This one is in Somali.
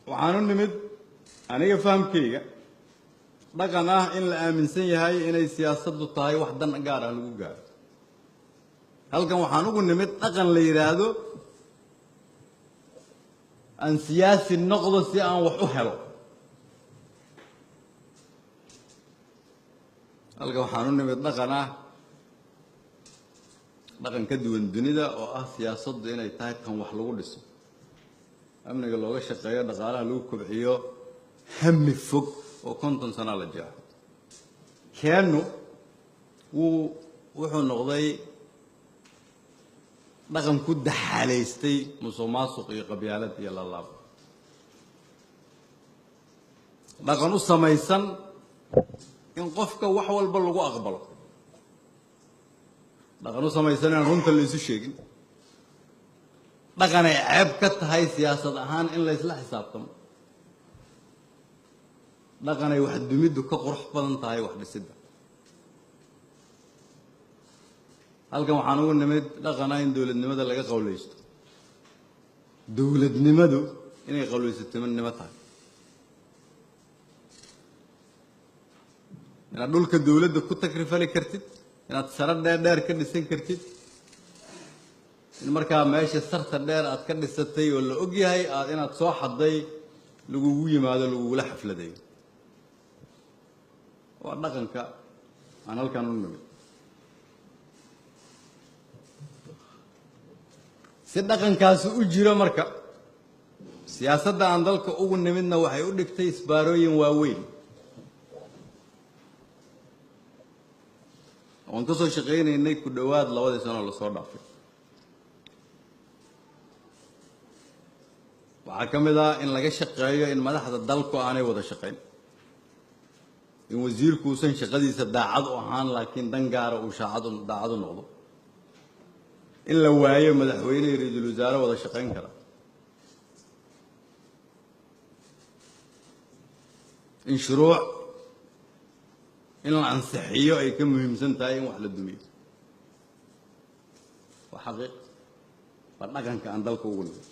Waxaan u nimid, aniga fahamkayga, dhaqan ah in la aaminsan yahay inay siyaasaddu tahay wax dan gaar ah lagu gaaro. Halkan waxaan ugu nimid dhaqan la yidhaahdo aan siyaasi noqdo si aan wax u helo. Halkan waxaan u nimid dhaqan ah, dhaqan ka duwan dunida, oo ah siyaasaddu inay tahay tan wax lagu dhiso, amniga looga shaqeeyo, dhaqaalaha lagu kobciyo, hami fog oo 50 sana la jeexo. Keenu wuu wuxuu noqday dhaqan ku daxaalaystay musuq maasuq iyo qabyaalad iyo lalaabo, dhaqan u samaysan in qofka wax walba lagu aqbalo, dhaqan u samaysan inaan runta la isu sheegin, dhaqanay ceeb ka tahay siyaasad ahaan in la isla xisaabtamo, dhaqanay wax dumiddu ka qurux badan tahay wax dhisidda. Halkan waxaan ugu nimid dhaqana in dowladnimada laga qawlaysto, dowladnimadu inay qawlaysatinimo tahay, inaad dhulka dowladda ku takrifali kartid, inaad saro dheer dheer ka dhisan kartid, in markaa meesha sarta dheer aad ka dhisatay oo la og yahay aad inaad soo xadday lagugu yimaado, lagugula xafladeeyo. Waa dhaqanka aan halkan u nimid. Si dhaqankaasi u jiro marka, siyaasadda aan dalka ugu nimidna waxay u dhigtay isbaarooyin waaweyn oon ka soo shaqaynaynay ku dhowaad 2dii sanoo lasoo dhaafay. Waxaa ka mid ah in laga shaqeeyo in madaxda dalku aanay wada shaqayn, in wasiirku uusan shaqadiisa daacad u ahaan laakiin dan gaara uu shaacad daacad u noqdo, in la waayo madaxweyne iyo ra-iisul wasaare wada shaqayn kara, in shuruuc in la ansixiyo ay ka muhiimsan tahay in wax la dumiyo. Waa xaqiiq, waa dhaqanka aan dalka ugu nimid.